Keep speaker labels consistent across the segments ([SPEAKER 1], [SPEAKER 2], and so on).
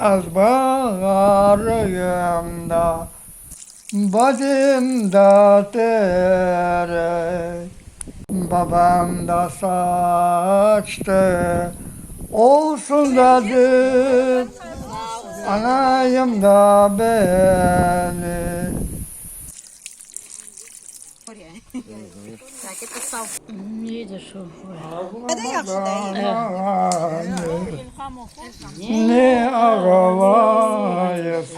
[SPEAKER 1] Azbarımda badem da terek, Babam da saçtı, olsun da dep, Anayım da beni. Ne ağlaysıñ,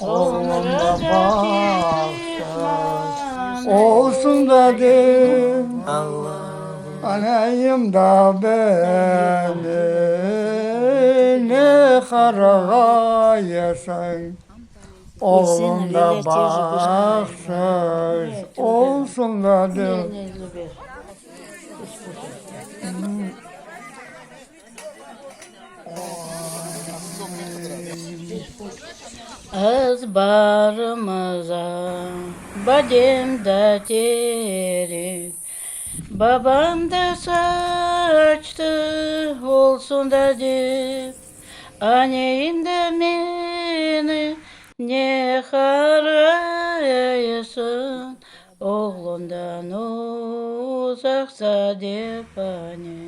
[SPEAKER 1] oğlum da bahtsız olsun da dep, Anayım da beni ne qarğaysıñ. Oğlum da bahtsız olsun da dep.
[SPEAKER 2] Azbarımıza badem da terek, Babam da saçtı olsun da dep. Aneyim de meni ne qarğaysıñ, Oğlundan uzaqta dep ane.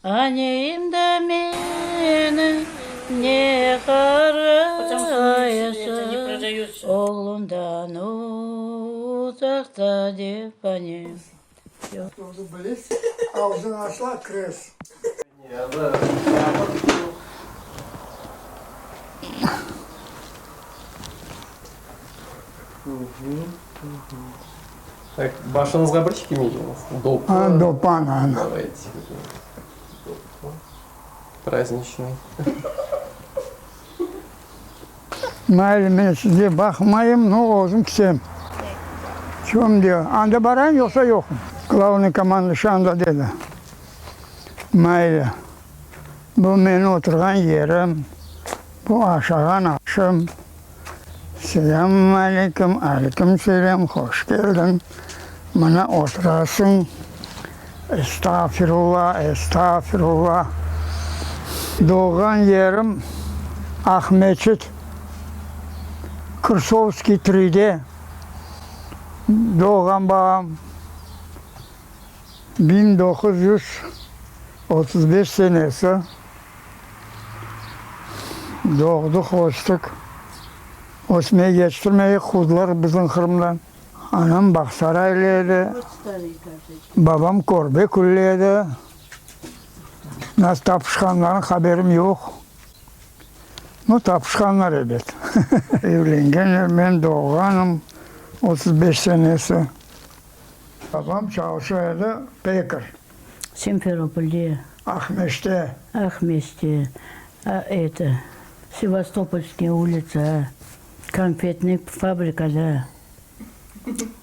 [SPEAKER 2] Aneyim de meni ne qarğaysıñ, Oğlundan uzaqta dep ane.
[SPEAKER 1] Ağzını açla kires.
[SPEAKER 3] Tak, başıñızğa bir şey kiymeycekmiz? Dopı.
[SPEAKER 1] A, dopı, ana, ana.
[SPEAKER 3] Давайте. Dopı. Prazdniçnıy.
[SPEAKER 1] Mayli, men sizge baqmayım, no, özüm kisem. Çöm diyor, anda barayım yoqsa yoqmı? Glavnıy komanduşi anda dedi. Mayli, bu menim oturğan yerim, bu aşağan aşım. Selâm aleyküm, aleyküm selâm, hoş keldiñ. Mına oturasıñ. Estağfirulla, estağfirulla. Doğğan yerim Aqmeçit, Kırsovskiy tride doğğan babam. 1935 senesi doğdıq, östük. Ösmege yetiştirmeyik, quvdılar bizni Qırımdan. Anam Bağsaraylı edi, babam Körbekülli edi. Nasıl tapışqanlarını haberim yoq. Nu, tapışqanlar ebet. Evlengenler, men doğğanım, 35 senesi. Babam çalışa edi, pekar.
[SPEAKER 2] Simferopolde.
[SPEAKER 1] Aqmeşte.
[SPEAKER 2] Aqmeşte, eto, Sevastopolskiy ulitsa. Konfetnıy fabrikada.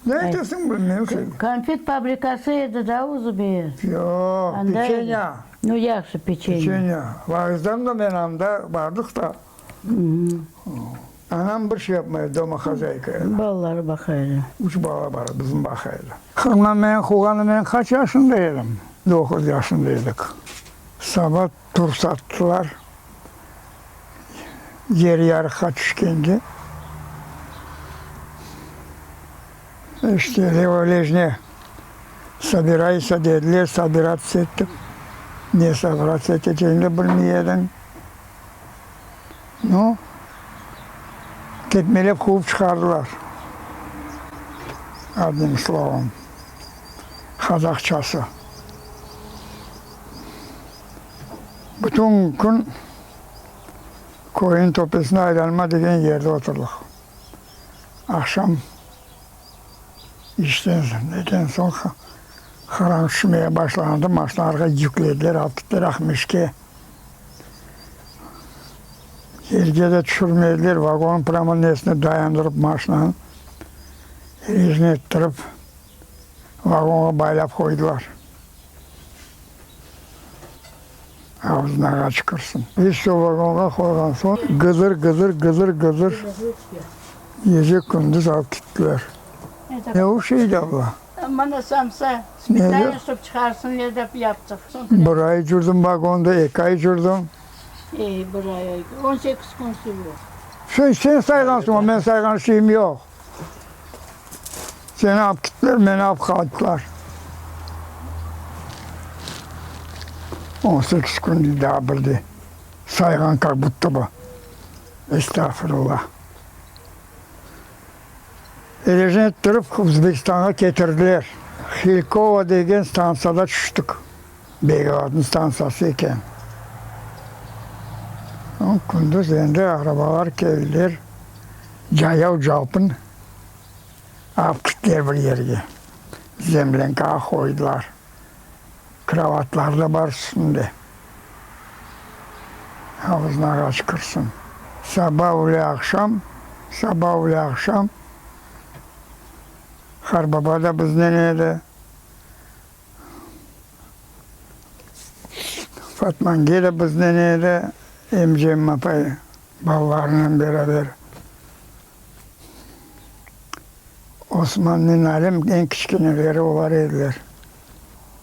[SPEAKER 1] Ne aytasıñ bilmeyim sen.
[SPEAKER 2] Konfet fabrikası edi da özü be.
[SPEAKER 1] Yoq, peçenya.
[SPEAKER 2] Nu yahşı, peçenya.
[SPEAKER 1] Peçenya. Vağızdan da men anda bardıq da. Anam bir şey yapmay, domohozâyka edi.
[SPEAKER 2] Balaları baqa edi.
[SPEAKER 1] Üç bala bar, bizim baqa edi. Qırımdan meni quvğanda men qaç yaşında edim? Doquz yaşında edik. Saba tursattılar. Yer yarıqqa tüşkende, işte, Levolejne sobiraysa dediler, sobiratsya ettik. Ne sobiratsya etecegini de bilmey ediñ. Nu, tepmelep quvıp çıqardılar, odnim slovom, qazaqçası. Bütün kün köyniñ töpesinde aylanma degen yerde oturdıq. Aqşam işten neden soñ qaranlıq tüşmege başlandı, maşinalarğa yüklediler, alıp kettiler Aqmeşke. Yerge de tüşürmediler, vagonnıñ pramo nesine dayandırıp maşinanı, rezin ettirip, vagonğa baylap qoydılar. Ağzına ağaç kirsin. İşte vagonğa qoyğan soñ, gıdır, gıdır, gıdır, gıdır gece-kündüz alıp kettiler. Ne o şeydi, abla?
[SPEAKER 2] Mına samsa, smetana, şob çıqarsınler dep yaptıq.
[SPEAKER 1] Bir ay cürdim vagonda, eki ay cürdim.
[SPEAKER 2] Ey, bir ay, 18 kün vsego.
[SPEAKER 1] Sen, sen sayğansıñ, men sayğan şeyim yoq. Seni alıp kettiler, meni alıp qayttılar. 18 kün dey daa bir de sayğan kak budto bı. Estağfurullah. Elejni ettirip Özbekistanğa ketirdiler. Hilkova degen stantsiyada tüştik. Begabadnıñ stantsiyası eken. Soñ kündüz endi arabalar keldiler, cayav calpın alıp kettiler bir yerge. Zemlânkağa qoydılar. Krovatlar da bar üstünde. Ağzına ağaç kirsin. Saba ile aqşam, saba ile aqşam qarbaba da biznen edi. Fatmange de biznen edi, emcem apay balalarınen beraber. Osmannen Alim eñ kiçkeneleri olar ediler.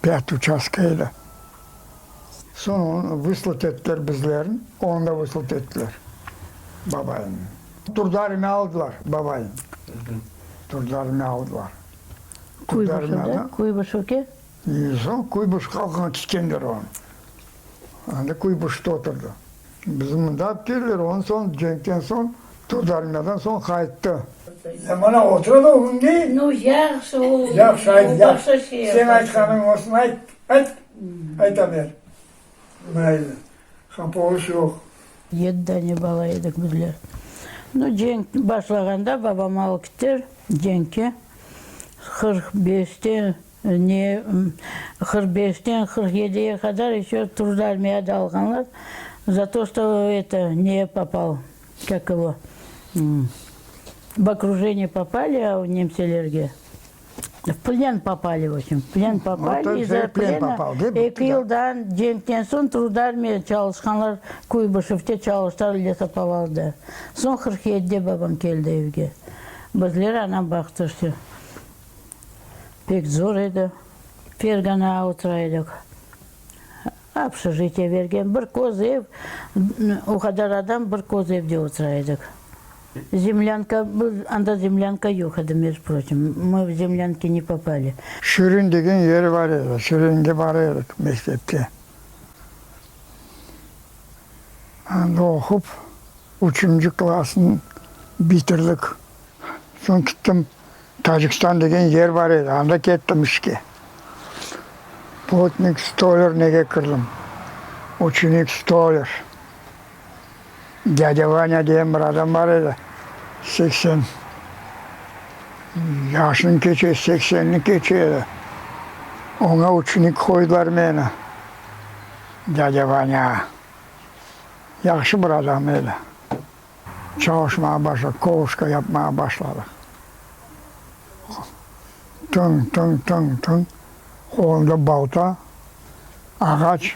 [SPEAKER 1] Pât uçastka edi. Soñ onı vıslat ettiler bizlerni, onı da vıslat ettiler, babayımnı. Turdarime aldılar babayım. Turdarime aldılar.
[SPEAKER 2] Kuybışevde, Kuybışevke?
[SPEAKER 1] Soñ Kuybışevge alğan ketkenler onı. Anda Kuybışevde oturdı. Bizni mında alıp keldiler, ondan soñ, cenkten soñ, Turdarmiyadan soñ qayttı. Ya mana otura da o künge.
[SPEAKER 2] Nu, yahşı o.
[SPEAKER 1] Yahşı, ayt, yahşı. Sen aytqanıñ olsun, ayt, ayt, ayta ber. Mayli, qapavuş yoq.
[SPEAKER 2] Yedi dane bala edik bizler. Nu, cenk başlağanda babam alıp keter cenkke. 45-te Ne, 45-ten 47-ge qadar eşo trud armiyada alğanlar, za to, çto eto, ne popal, kak ego, v okrujeniye popali a nemselerge, v plen popali, v obşem, v plen popali, i za plena eki yıldan cenkten soñ trud armiya çalışqanlar Kuybışevte çalıştılar lesopovalda. Soñ 47-de babam keldi evge. Bizler anam baqtı vse. Pek zor edi. Ferganağa otura edik. Obşejitiye bergen bir köz ev, o qadar adam bir köz evde otura edik. Zemlânka, anda zemlânka yoq edi, mejdu proçim, mı v zemlânki ne popali.
[SPEAKER 1] Şirin degen yer bar edi, Şiringe bara edik mektepke. Anda oqup, üçünci klassnı bitirdik. Soñ kettim, Tacikistan degen yer bar edi, anda kettim işke. Plotnik, stoler nege kirdim, uçenik, stoler. Dâdâ Vanâ degen bir adam bar edi, 80 yaşını keçe, seksenni keçe edi. Oña uçenik qoydılar meni, dâdâ Vanâğa. Yahşı bir adam edi. Çalışmağa başladıq, kovuşka yapmağa başladıq. Tıñ, tıñ, tıñ, tıñ, qolunda balta, ağaç,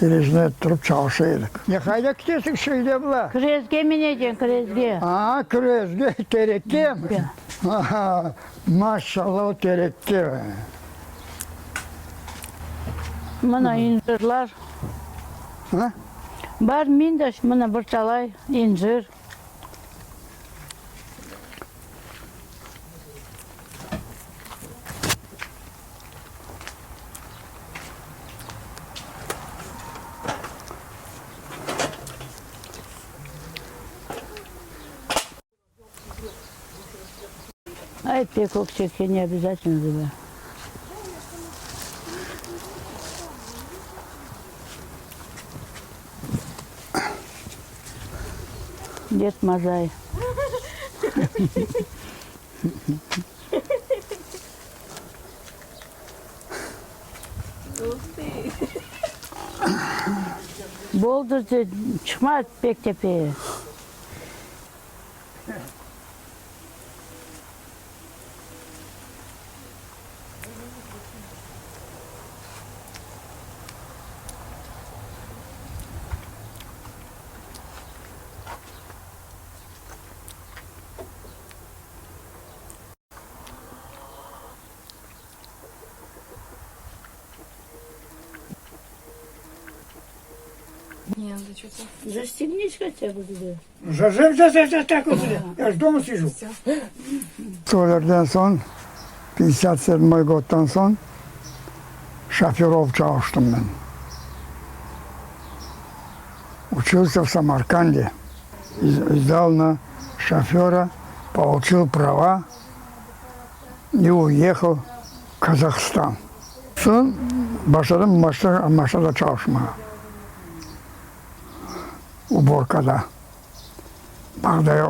[SPEAKER 1] ilejne ettirip çalışa edik. Ne qayda ketesiñ şeyde bula?
[SPEAKER 2] Kirezge mineceñ, kirezge.
[SPEAKER 1] A, kirezge, terekkemi? A, maşallah, o terekke.
[SPEAKER 2] Mına incirlar.
[SPEAKER 1] A?
[SPEAKER 2] Bar, min de mına bir talay incir. Ay, pek öksek, ne obязательно dedi. Ded Mazay. Boldı, çıqma pek tepeye. Застегнись хотя бы, dedi.
[SPEAKER 1] Я ж дома сижу. Toylardan soñ, pyatdesât sedmoy goddan soñ, şoför olıp çalıştım men. Учился в Самарканде. Сдал на шофера, получил права и уехал в Казахстан. Soñ başladım maşnada çalışmağa. Uborkada. Bağday,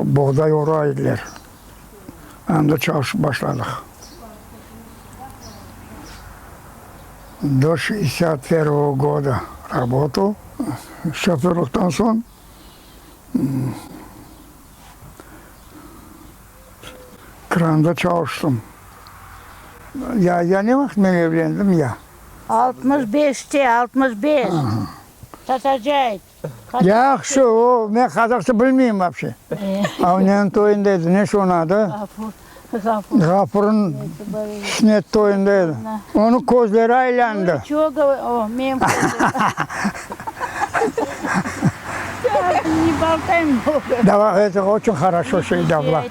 [SPEAKER 1] boğday ora ediler. Anda çalışıp başladıq. Do şestdesât pervogo goda rabotal. Şoförlıqtan soñ kranda çalıştım. Ya, ya ne vaqıt men evlendim, ya?
[SPEAKER 2] 65-te, 65. Tatarca ayt.
[SPEAKER 1] Yahşı, o, men qazaqça bilmeyim vapşe. Avneniñ toyunda edi, ne şu onıñ adı?
[SPEAKER 2] Ğafur. Ğafur.
[SPEAKER 1] Ğafur'ın sünnet toyunda edi. Onıñ közleri aylandı.
[SPEAKER 2] Ço o, menim közlerim. Ne boltay mnogo.
[SPEAKER 1] Davay, eto oçün horoşo şey davla.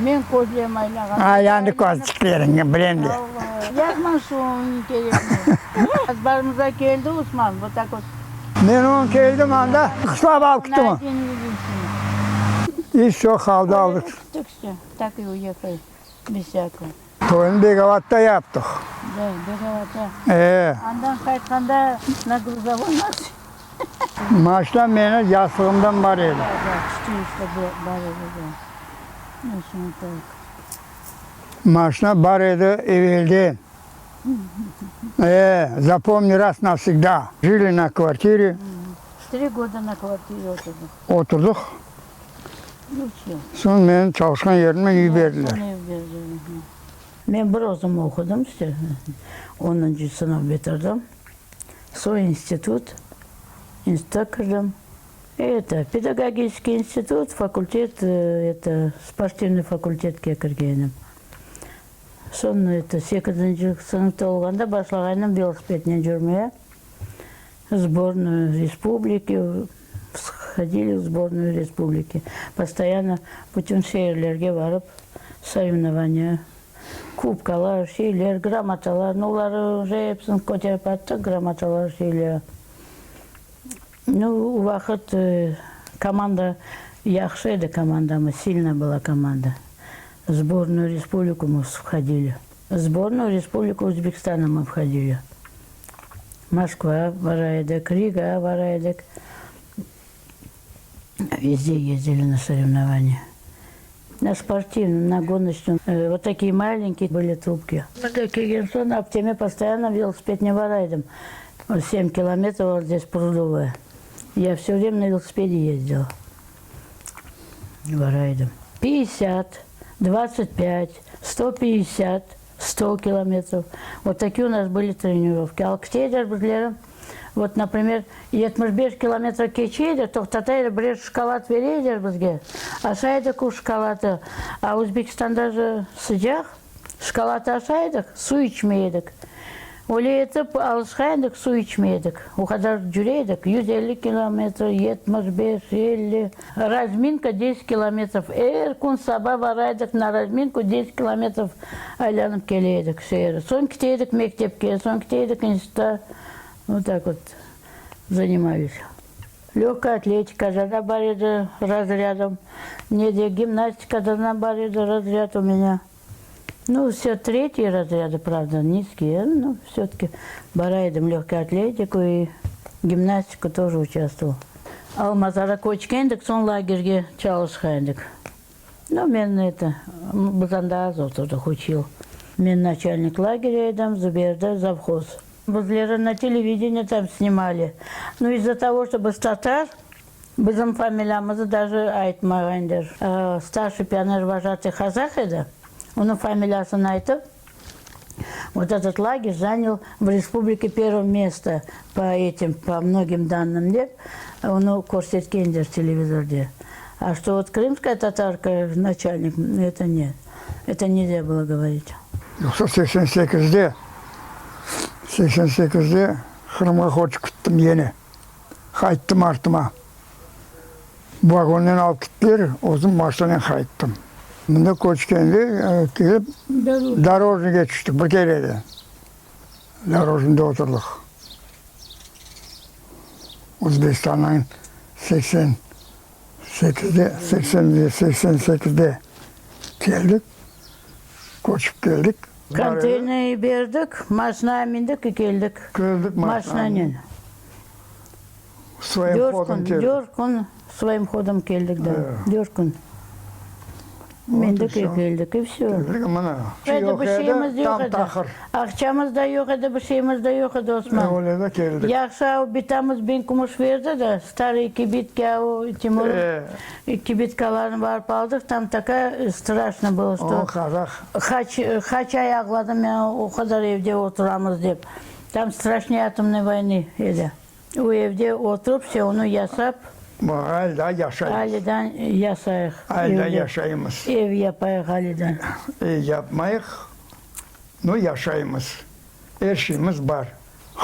[SPEAKER 2] Menim közlerim aylanğan.
[SPEAKER 1] Aylandı közçikleriñ, bilem de.
[SPEAKER 2] Yazma şu kerekmey. Azbarımızğa keldi Usman, vot tak vot.
[SPEAKER 1] Men onı keldim anda, qıslap alıp kettim onı. İş çoq qaldı aldıq. Toynı Begovatta yaptıq. E. Maşna meni yaslığımdan bar edi. Maşna bar edi evelden. E, zapomni raz navsegda. Jili na kvartire.
[SPEAKER 2] Tri goda na kvartire oturdıq.
[SPEAKER 1] Oturdıq. Soñ meni çalışqan yerime yiberdiler.
[SPEAKER 2] Men bir özüm oqudım, işte, onuncı sınıf bitirdim. Soñ institut, institutqa kirdim. Eto, pedagogiçeskiy institut, fakultet, eto, sportivnıy fakultetke kirgenim. Soñ, eto, sekizinci sınıfta olğanda başlağaydım velosipednen cürmeye. Sbornuyu respubliki, vhodili v sbornuyu respubliki. Postoyanno bütün şeerlerge barıp, sorevnovaniya, kubkalar, şeyler, gramotalar, nu, oları uje episini köterip attıq, gramotalar, şeyler. Nu, o vaqıt komanda yahşı edi komandamız, silna была komanda. Sbornuyu respubliku mı vhodili. Sbornuyu respubliku Özbekistana mı vhodili. Moskva bara edik, Riga bara edik. Vezde ezdili na sorevnovaniya. Na sportivnıy, na gonoçnıy. Vot takiye malenkiye byli trubki. Mında kelgen soñ apteme postoyanno velosipednen bara edim. Sem kilometrov vot zdes Prudovaya. Ya vse vremâ na velosipede ezdila. Bara edim. Pyatdesât, dvadtsat pyat, sto pyatdesât, sto kilometrov. Vot takiye u nas byli trenirovki. Al kete bizleri, vot, naprimer, 75 kilometr keçe edi, toqtata edi, birer şokolad bere ediler bizge. Aşay edik o şokoladnı. A Özbekistanda je sıcaq, şokolad aşay edik, suv içmey edik. Öyle etip alışqan edik, suv içmey edik. O qadar cüre edik, 150 kilometr, 75, 50. Razminka deset kilometrov. Er kün saba bara edik na razminku, deset kilometrov aylanıp kele edik şeer. Soñ kete edik mektepke, soñ kete edik institutqa. Vot tak vot zaнимались. Lögkaya atletikada da bar edi razrâdım. Nede, gimnastikada da bar edi razrâd u menya. Nu, vse tretyi razrâdı, pravda, nizkiye, no vse-taki bara edim lögkaya atletiku i gimnastiku тоже участвовала. Almazara köçkendik, soñ lagerge çalışqa edik. Nu, men eto, biz anda az oturdıq, üç yıl. Men načalnik lagerya edim, Zuberda zavhoz. Bizleri na televideniye tam snimali. Nu, iz-za togo, çto biz tatar, bizim familiyamıznı daje aytmağandır. Starşiy pioner vojatıy qazah edi, onıñ familiyasını aytıp, vot etot lager zanyal v respublike pervoe mesto po etim, po mnogim dannım dep, onı körsetkendir televizorde. A çto vot krımskaya tatarka načalnik, eto net, eto nelzâ bylo govorit.
[SPEAKER 1] Yoqsa seksen sekizde, seksen sekizde Qırımğa köçip kettim yene. Qayttım artıma. Vagonnen alıp kettiler, özüm maşinanen qayttım. Mında köçkende kelip Dorojnıyge tüştik bir kere de. Dorojnıyda oturdıq. Özbekistandan 88-de, 88-de keldik, köçip keldik.
[SPEAKER 2] Konteyner berdik, maşinağa mindik i keldik.
[SPEAKER 1] Keldik
[SPEAKER 2] maşinanen.
[SPEAKER 1] Svoyim
[SPEAKER 2] Dört
[SPEAKER 1] hodom
[SPEAKER 2] kün,
[SPEAKER 1] keldik.
[SPEAKER 2] dört kün svoyim hodom keldik, da. Dört kün. Mindik i keldik, i vsё.
[SPEAKER 1] Keldik, mına.
[SPEAKER 2] Edi, bir şeyimiz yoq
[SPEAKER 1] Tam
[SPEAKER 2] edi.
[SPEAKER 1] taqır.
[SPEAKER 2] Aqçamız da yoq edi, bir şeyimiz de yoq edi, Osman.
[SPEAKER 1] Öyle de keldik.
[SPEAKER 2] Yahşı, av bitamız biñ kümüş berdi de, starıy kibitke, o Timur kibitkalarını barıp aldıq, tam takaya straşno bylo, što
[SPEAKER 1] O qazah.
[SPEAKER 2] qaç, qaç ay ağladım men o qadar evde oturamız dep. Tam straşnıy atomnıy voynı edi. O evde oturıp, se onı yasap.
[SPEAKER 1] Alâ daa yaşaymız.
[SPEAKER 2] Alâ daa yasayıq.
[SPEAKER 1] Alâ daa yaşaymız.
[SPEAKER 2] Ev yapayıq alâ daa.
[SPEAKER 1] Ev yapmayıq, no yaşaymız. Er şeyimiz bar.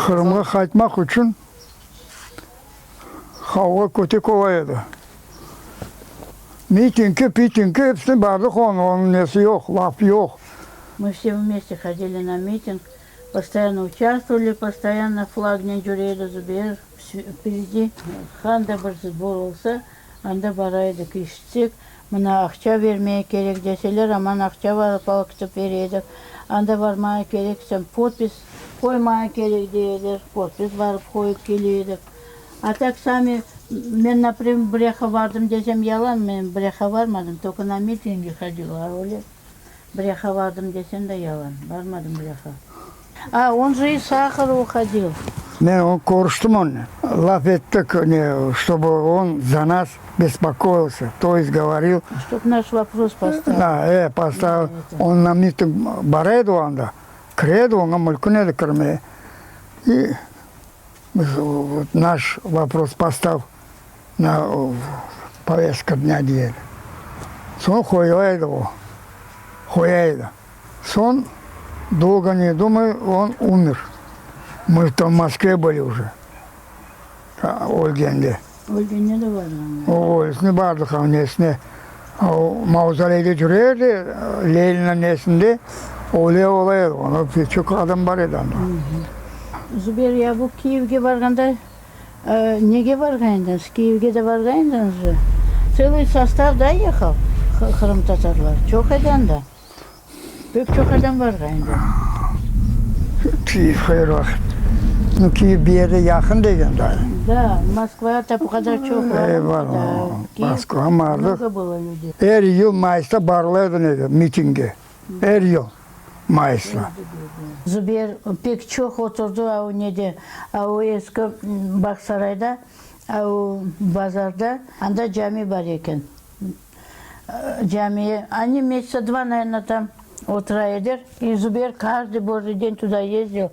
[SPEAKER 1] Qırımğa qaytmaq içün qavğa kötek ola edi. Mitingge, pitingge episine bardıq, onıñ nesi yoq, laf yoq.
[SPEAKER 2] Mı vse vmeste hodili na miting, Postoyanno uçastvovali, postoyanno flagnen cüre edi Zubeir vperedi. Qanda bir sbor olsa, anda bara edik, işitsek, mına aqça vermege kerek deseler, aman aqça barıp alıp ketip bere edik. Anda barmağa kerek desem, podpis qoymağa kerek dey ediler, podpis barıp qoyıp kele edik. A tak sami, men, naprimer, bir yaqqa bardım desem, yalan, men bir yaqqa barmadım, tolko na mitingi hodila, öyle. Bir yaqqa bardım desem de yalan, barmadım bir yaqqa. A, on je iz Sahara uhodil.
[SPEAKER 1] Men o körüştim onnen, laf ettik, ne, ştobu on za nas bespokoilsâ, to est govoril.
[SPEAKER 2] Ştob naş vopros postavil.
[SPEAKER 1] Da, e, postavil. On na miting bara edi o anda, kire edi, oña mülkün edi kirmeye. I biz vot naş vopros postav na povestka dnâ dey edi. Soñ qoyula edi o, qoya edi. Soñ, dolgo ne dumay, on umer. Mı tam Moskve bıli uje, ölgende.
[SPEAKER 2] Ölgende de barğanlar.
[SPEAKER 1] O, ölüsine bardıq, o nesine, o mavzoleyde cüre edi, Leninniñ nesinde, öyle ola edi, onı pek çoq adam bar edi anda.
[SPEAKER 2] Zuber, ya bu Kiyevge barğanda Nege barğan ediñiz? Kiyevge de barğan ediñizmi? Tselıy sostav da yehal, qırımtatarlar. Çoq edi anda. Pek çoq adam barğan edi.
[SPEAKER 1] Kiyev hayır vaqıt. Nu, Kiyev bir yerde yaqın degen dayı.
[SPEAKER 2] Da, Moskva ta bu qadar çoq
[SPEAKER 1] barmadı. Moskva bardıq. Er yıl mayısta barıla edi nege, mitingge. Er yıl mayısda.
[SPEAKER 2] Zuber pek çoq oturdı a o nede, a o eski Bağsarayda, a o bazarda, anda cami bar eken. Camiye, oni mesyaca dva, naverno, tam otura ediler. I Zuber кажdый bojıy den tuda yezdil,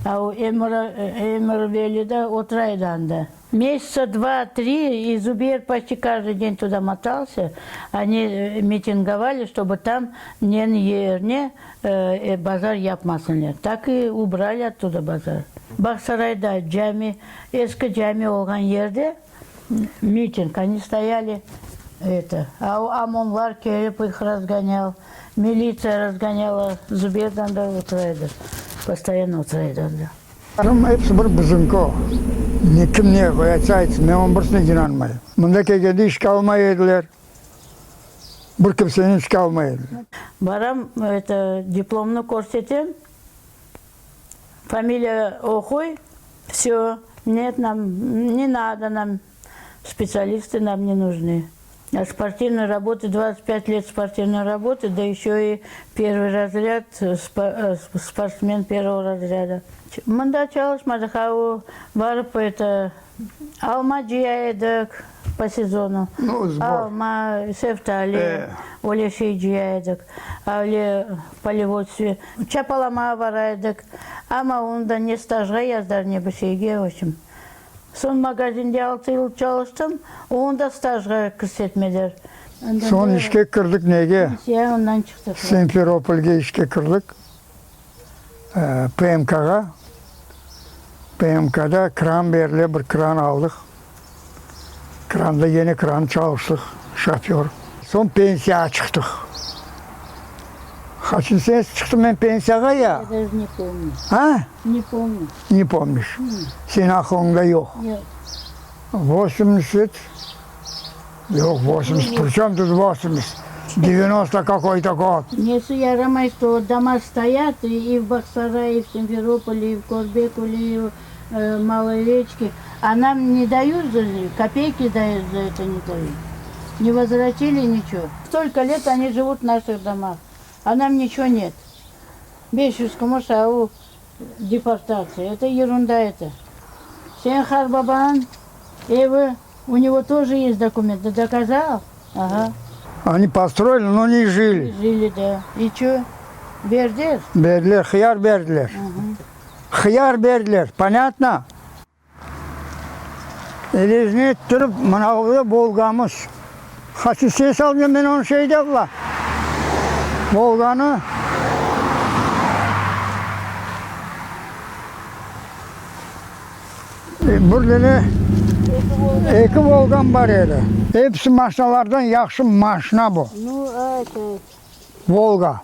[SPEAKER 2] a o Emir Veli de otura edi anda. Mesyaca dva, tri, i Zuber poçti každıy den tuda motalsâ, oni mitingovali, ştobu tam neniñ yerine bazar yapmasınler. Tak i ubrali ottuda bazar. Bağsarayda cami, eski cami olğan yerde miting, oni stoyali, eto, a OMONlar kelip ih razgonyal, militsiya razgonyala, Zuber de anda otura edi, postoyanno otura edi anda.
[SPEAKER 1] Qırım episi bir bizimki o. Ne kim ne aytsa aytsın, men onıñ birisine inanmayım. Mında kelgende işke almay ediler. Bir kimseni işke almay ediler.
[SPEAKER 2] Baram, eto, diplomnı körsetem, familiya oquy, vsё, net nam, ne nado nam, spetsialistı nam ne nujnı. Sportivnıy rabota, 25 let sportivnıy rabota, da eşö i pervıy razrâd, sportsmen pervogo razrâda. Mında çalışmadıq, a o barıp eto, alma cıya edik po sezonu, alma, şeftali, öyle şey cıya edik, öyle polevodstve, çapalamağa bara edik, amma onı da ne stajğa yazdılar, ne bir şeyge, v obşem. Soñ magazinde altı yıl çalıştım, onı da stajğa kirsetmediler.
[SPEAKER 1] Soñ işke kirdik nege?
[SPEAKER 2] Pensiya ondan çıqtıq.
[SPEAKER 1] Simferopolge işke kirdik, PMKğa. PMKda kran berile, bir kran aldıq. Anda yene kran çalıştıq, şoför. Soñ pensiyağa çıqtıq. Qaçıncı sene çıqtım men pensiyağa ya?
[SPEAKER 2] Ya даже ne pomnü.
[SPEAKER 1] A?
[SPEAKER 2] Ne pomnü.
[SPEAKER 1] Ne pomniş? Seniñ aqılıñda yoq.
[SPEAKER 2] Yoq.
[SPEAKER 1] Vosemdeset, yoq, vosemdeset, pri çöm tut vosemdeset, devyanosto kakoy-to god.
[SPEAKER 2] Nesi yaramay, što doma stoyat i v Bağsaraye, i v Simferopole, i v Körbekule, i v Maloy Reçke, a nam ne dayut za kopeyki za eto ne dayut, ne vozvratili niço. Stolko let oni živut v naših domah, a nam niço net. 500 kumuş, a u deportatsiya, eto erunda eto. Seniñ qartbabañ evi, u nego тоже est dokumenty, dokazal? Aga.
[SPEAKER 1] Oni postroili, no ne žili.
[SPEAKER 2] Žili, da. I ço? Berdiler?
[SPEAKER 1] Berdiler, hıyar berdiler. Hıyar berdiler, ponâtno? Elezini ettirip, mınavda Volgamız. Haçı ses alınca men onı şey dep la, Volganı. Bir dene eki Volgam bar edi. Episi maşinalardan yahşı maşina bu. Volga.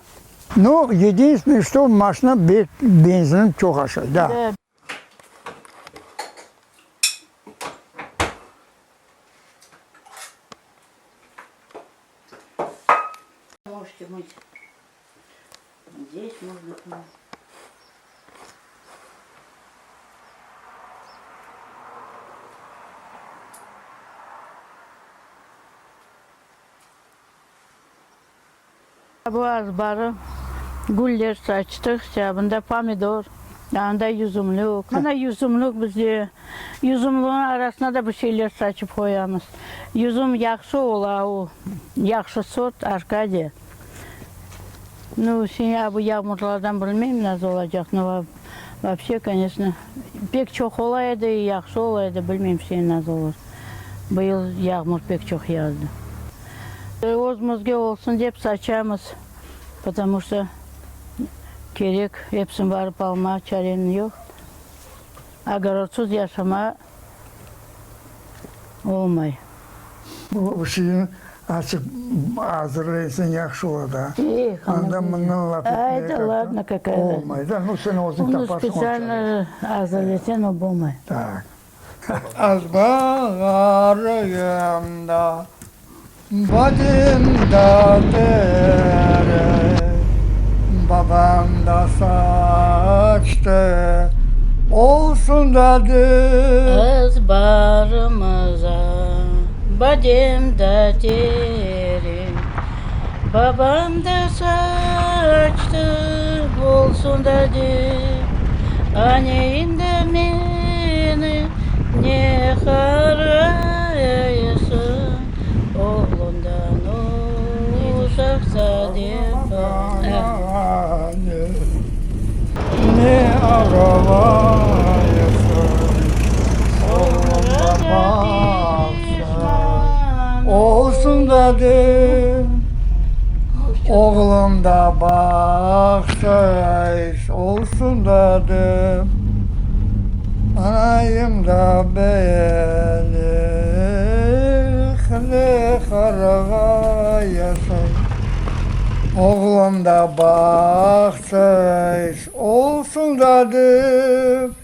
[SPEAKER 1] Nu, yedinstvennoye, çto maşina bek benzin çoq aşay, da.
[SPEAKER 2] Можете мыть. Здесь можно помыть. Bu azbarı güller saçtıq, bunda pomidor, anda yüzümlük. Mına yüzümlük bizde. Yüzümlüğün arasına da bir şeyler saçıp qoyamız. Yüzüm yahşı ola, o yahşı sort, Arkadiya. Nu, sene bu yağmurlardan bilmeyim nasıl olacaq, no, voobşe, koneçno, pek çoq ola edi, yahşı ola edi, bilmeyim sene nasıl olur. Bu yıl yağmur pek çoq yağdı. Özümizge olsun dep saçamız, potomu çto kerek, episini barıp alma çareniñ yoq. Ogorodsız yaşama olmay.
[SPEAKER 1] Bu şeyni açıq azırlaysañ yahşı ola da. Anda mından laf etmege olmay da. Nu, sen özüñ taparsıñ.
[SPEAKER 2] Onı spetsialno azırlaysañ, o bolmay.
[SPEAKER 1] Tak. Azbarımda Bacım da tere, babam da saçtı, olsun dedi.
[SPEAKER 2] Azbarımıza badem da tere, babam da saçtı, olsun dedi. Aneyim de meni ne qarayısıñ, oğlundan uzaqta dep.
[SPEAKER 1] Ne ağlaysıñ, oğlum da baqsın, olsun dedim. Oğlum da bahşış olsun dedim, Anayım da beni ne qarğayasıñ. Oğlum da bahşış olsun dedim.